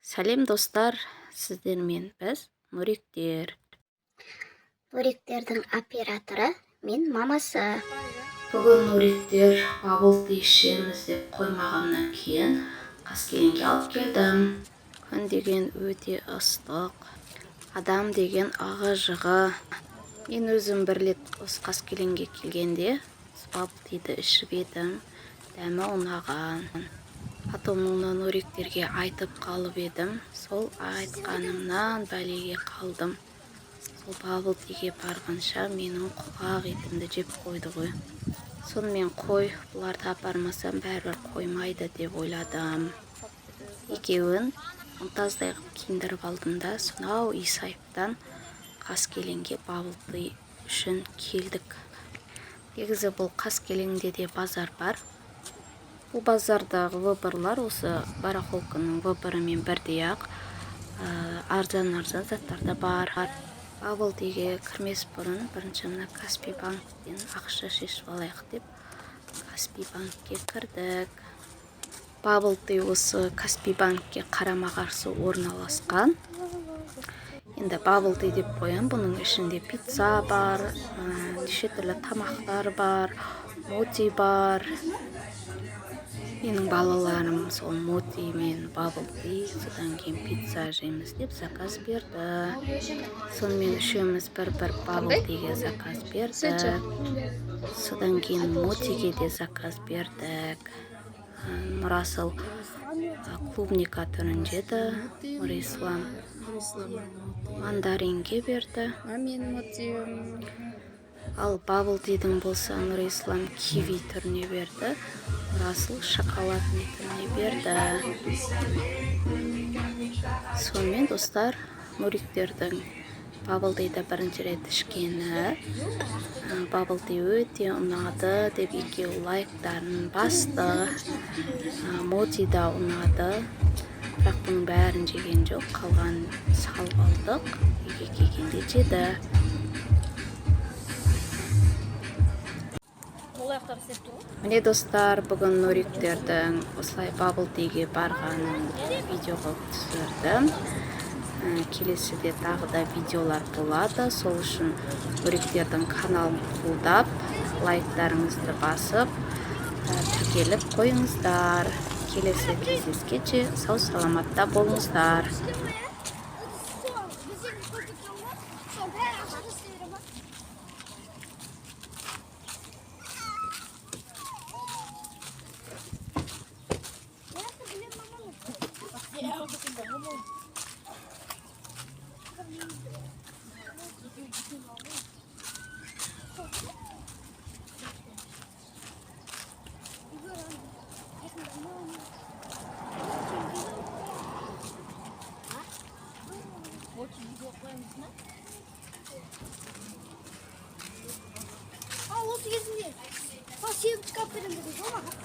Сәлем, достар! Сіздермен біз, Нуриктер. Нуриктердің операторы мен мамасы. Бүгін Нуриктер бабл ти ішеміз деп қоймағаннан кейін Қаскелеңге алып келдім. Күн деген өте ыстық, адам деген ығы-жығы. Мен өзім бір рет осы Қаскелеңге келгенде бабл тиді ішіп едім, дәмі ұнаған. Потом оны Нуриктерге айтып қалып едім, сол айтқанымнан бәлеге қалдым. Сол бабл тиге барғанша менің құлақ етімді жеп қойды ғой. Сонымен қой, бұларды апармасам бәрібір қоймайды деп ойладым. Екеуін мұнтаздай қылып киіндіріп алдым да, сонау Исаевтан Қаскелеңге бабл ти үшін келдік. Негізі бұл Қаскелеңде де базар бар. Бұл базардағы выборлар осы барахолканың выборымен бірдей ақ, арзан-арзан заттар да бар. Бабл тиге кірмес бұрын бірінші мына Каспи банктен ақша шешіп алайық деп Каспи банкке кірдік. Бабл ти осы Каспи банкке қарама-қарсы орналасқан. Енді бабл ти деп қоямын, бұның ішінде пицца бар, неше түрлі тамақтар бар, моти бар. Менің балаларым сол моти мен бабл ти, содан кейін пицца жейміз деп заказ берді. Сонымен үшеуміз бір-бір бабл тиге заказ бердік. Содан кейін мотиге де заказ бердік. Нұрасыл клубника түрін жеді, Нұрислам мандаринге берді. А мен мотивім. Ал бабл тидің болса Нұрислам киви түріне берді, Нұрасыл шоколадный түріне берді. Сонымен, достар, Нуриктердің бабл тиді бірінші рет ішкені, бабл ти өте ұнады деп екеуі лайктарын басты. Моти да ұнады, бірақ бұның бәрін жеген жоқ, қалған салып алдық, үйге келгенде жеді. Міне, достар, бүгін Нуриктердің осылай бабл тиге барғанын видео қылып түсірдім. Келесіде тағы да видеолар болады. Сол үшін Нуриктердің каналын қолдап, лайктарыңызды басып, тіркеліп қойыңыздар. Келесі кездескенше сау саламатта болыңыздар. Бізде көп екен ғой, сол бәрі ақша тастай бере ма? А осы кезінде сол семечка алып беремін дедіңіз ғой маған.